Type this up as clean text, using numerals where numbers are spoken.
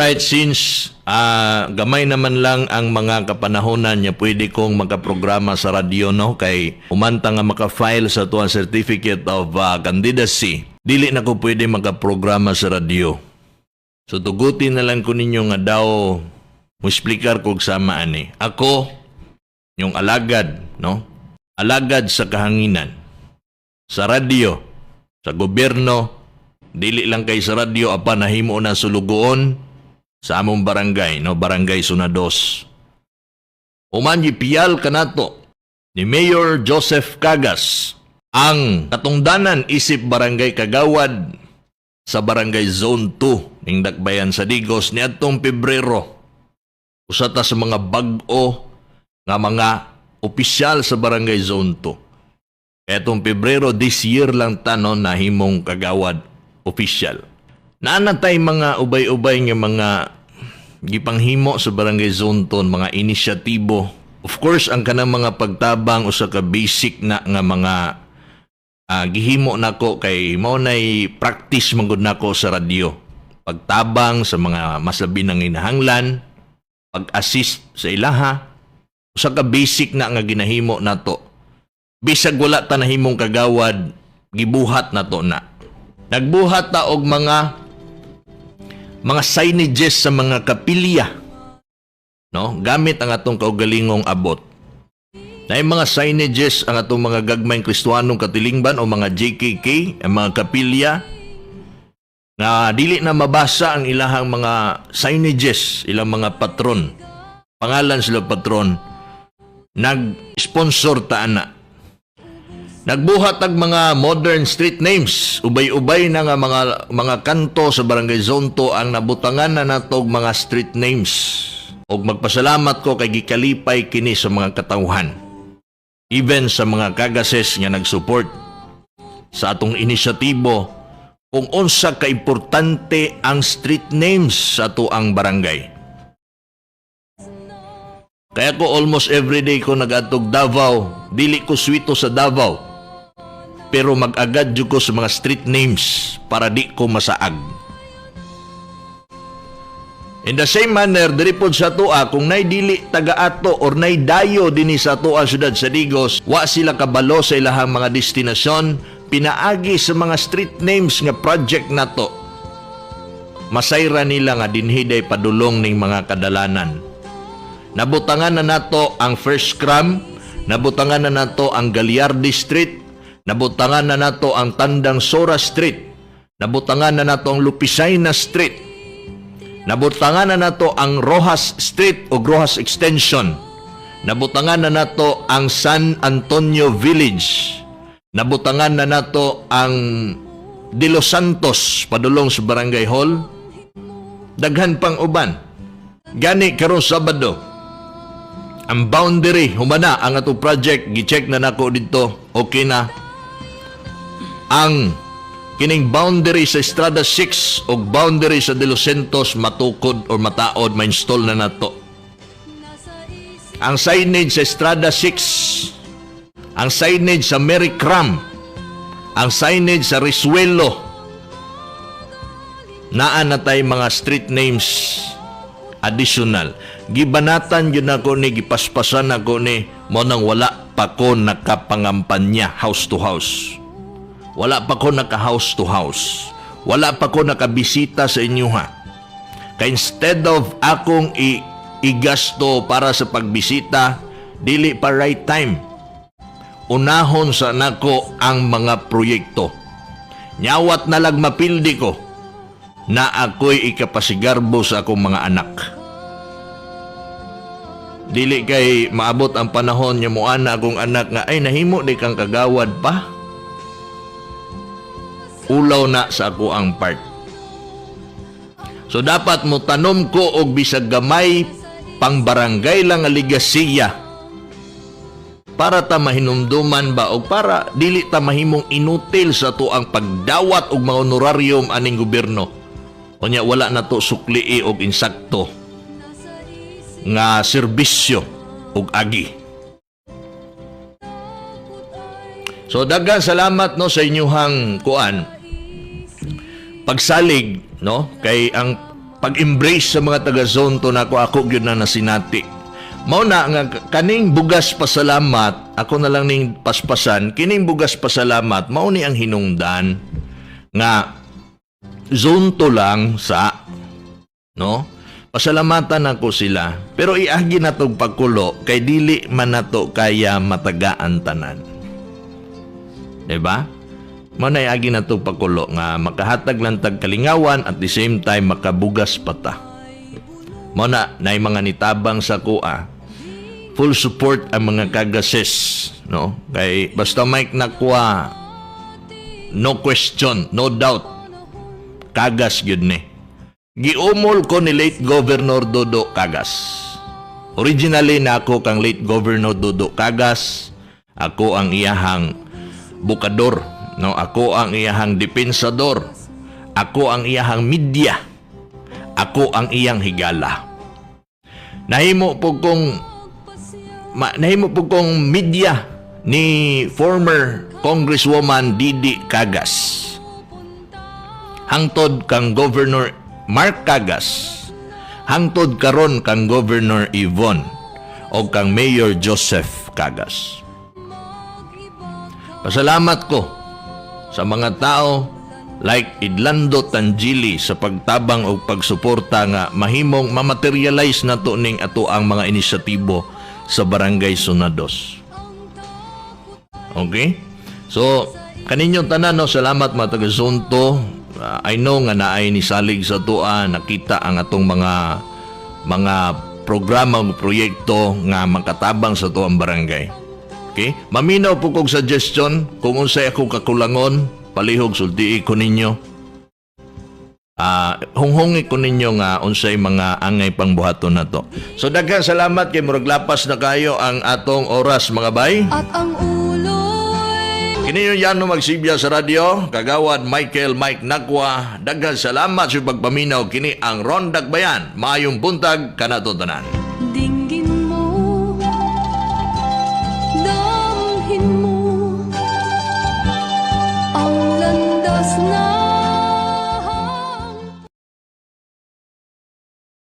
Alright, since gamay naman lang ang mga kapanahonan niya pwede kong makaprograma sa radyo, no, kay humanta nga maka-file sa tuang certificate of candidacy, dili na ko pwede makaprograma sa radyo. So tugutin na lang ko ninyo nga daw muexplikar kog sama ani. Ako yung alagad, no? Alagad sa kahanginan, sa radyo, sa gobyerno, dili lang kay sa radyo apan nahimo na sulugoon sa among barangay, no, Barangay Zona Dos. Human gipiyal kanato ni Mayor Joseph Cagas ang katungdanan isip barangay kagawad sa Barangay Zone 2 ning Dakbayan sa Digos niadtong Pebrero. Usa ta sa mga bag-o nga mga opisyal sa Barangay Zone 2. Etong Pebrero this year lang ta, no, nahimong kagawad official. Naa na tay mga ubay-ubay nga mga gipanghimo sa Barangay Zone 2, mga inisyatibo. Of course, ang kanang mga pagtabang usa ka basic na nga mga gihimo nako kay mao nay practice man gud nako sa radyo. Pagtabang sa mga mas labi nang hinahanglan, pag-assist sa ilaha, usa ka basic na nga ginahimo nato. Bisag wala ta nahimong kagawad, gibuhat nato na. Nagbuhat ta og mga signages sa mga kapilya. No? Gamit ang atong kaugalingong abot. Na mga signages ang atong mga gagmayng Kristohanong katilingban o mga JKK, ang mga kapilya, nga dili na mabasa ang ilahang mga signages, ilang mga patron. Pangalan sila patron, nag-sponsor ta ana. Nagbuhat og mga modern street names. Ubay-ubay na nga mga kanto sa Barangay Zone 2 ang nabutangan na natog mga street names. Og magpasalamat ko kay gikalipay kini sa mga katawhan. Even sa mga kagases nga nag-support sa atong inisyatibo kung unsa ka importante ang street names sa atoang barangay. Kaya ko almost everyday ko nagadtog Davao, dili ko swito sa Davao. Pero mag-agad jud ko sa mga street names para di ko masaag. In the same manner, diri pod sa atoa, kung nay dili taga-ato or nay dayo dinhi sa atoa syudad sa Digos, wa sila kabalo sa ilahang mga destinasyon, pinaagi sa mga street names nga project nato. Masayra nila nga dinhi day padulong ning mga kadalanan. Nabutangan na nato ang First Cram, nabutangan na nato ang Gagliardi Street, nabutangan na nato ang Tandang Sora Street, nabutangan na nato ang Lupisaina Street, nabutangan na nato ang Rojas Street o Rojas Extension, nabutangan na nato ang San Antonio Village, nabutangan na nato ang De Los Santos padulong sa Barangay Hall, daghan pang uban. Gani karon Sabado, ang boundary humana ang ato project, gi-check na nako dito, okay na. Ang kining boundary sa Estrada 6 o boundary sa De Los Santos matukod or mataod, ma-install na nato. Ang signage sa Estrada 6, ang signage sa Mary Cram, ang signage sa Risuelo, naa na tay mga street names additional. Gibanatan yun ako ni, gipaspasan ako ni, mo nang wala pa ko nakapangampanya house to house. Wala pa ko naka house to house. Wala pa ko nakabisita sa inyo ha. Kay instead of akong igasto para sa pagbisita, dili pa right time. Unahon sa nako ang mga proyekto. Nyawat na lag mapildi ko na ako'y ikapasigarbo sa akong mga anak. Dili kay maabot ang panahon nga muana akong anak nga ay nahimo di kang kagawad pa. Ulaw na sa ako ang part. So dapat mo tanom ko og bisag gamay pang barangay lang nga ligasiya para ta mahinumduman ba o para dili ta mahimong inutil sa atoang pagdawat og mga honorarium aning gobyerno. Unya wala na to suklii og insakto nga serbisyo ug agi. So daghan salamat, no, sa inyuhang kuan pagsalig, no, kay ang Pag-embrace sa mga taga Zone 2 nako, ako gyud na nasinati. Mao na nga kaning bugas pasalamat, ako na lang ning paspasan, kining bugas pasalamat mao ni ang hinungdan nga Zone 2 lang sa, no? Pasalamatan ako sila, pero iagi na tog pagkulo kay dili man nato kaya matagaan tanan, diba? Mao na iagi na tog pagkulo nga makahatag lang tag kalingawan, at the same time makabugas pa ta. Mao na nay mga nitabang sa kuha, full support ang mga Kagases, no? Kay basta Mike Nakwa, no question, no doubt, Kagas gyud ni. Giumol ko ni late Governor Dodo Kagas. Originally na ako kang late Governor Dodo Kagas, ako ang iyahang bukador, no? Ako ang iyahang depensador. Ako ang iyahang media. Ako ang iyang higala. Nahimo po kong media ni former Congresswoman Didi Cagas. Hangtod kang Governor Mark Cagas. Hangtod karon kang Governor Yvonne o kang Mayor Joseph Cagas. Pasalamat ko sa mga tao like Idlando Tangili sa pagtabang o pagsuporta nga mahimong mamaterialize nato ning ato ang mga inisyatibo sa Barangay Zona Dos. Okay? So, kaninyong tanan, no, salamat mga taga Zone 2. I know nga naay nisalig sa atoa, nakita ang atong mga programa o proyekto nga makatabang sa atoang barangay. Okay? Maminaw po kog suggestion kung unsay ako kakulangon, palihog sultii ko ninyo. Hunghungi ko ninyo nga unsay mga angay pang buhaton nato. So daghang salamat kay murag lapas na kayo ang atong oras, mga bay. At ang ulo'y Kini yung Yano Magsibya sa radyo, Kagawad Michael Mike Nakwa. Daghang salamat sa pagpaminaw, kini ang Rondag Bayan. Maayong buntag kanato tanan.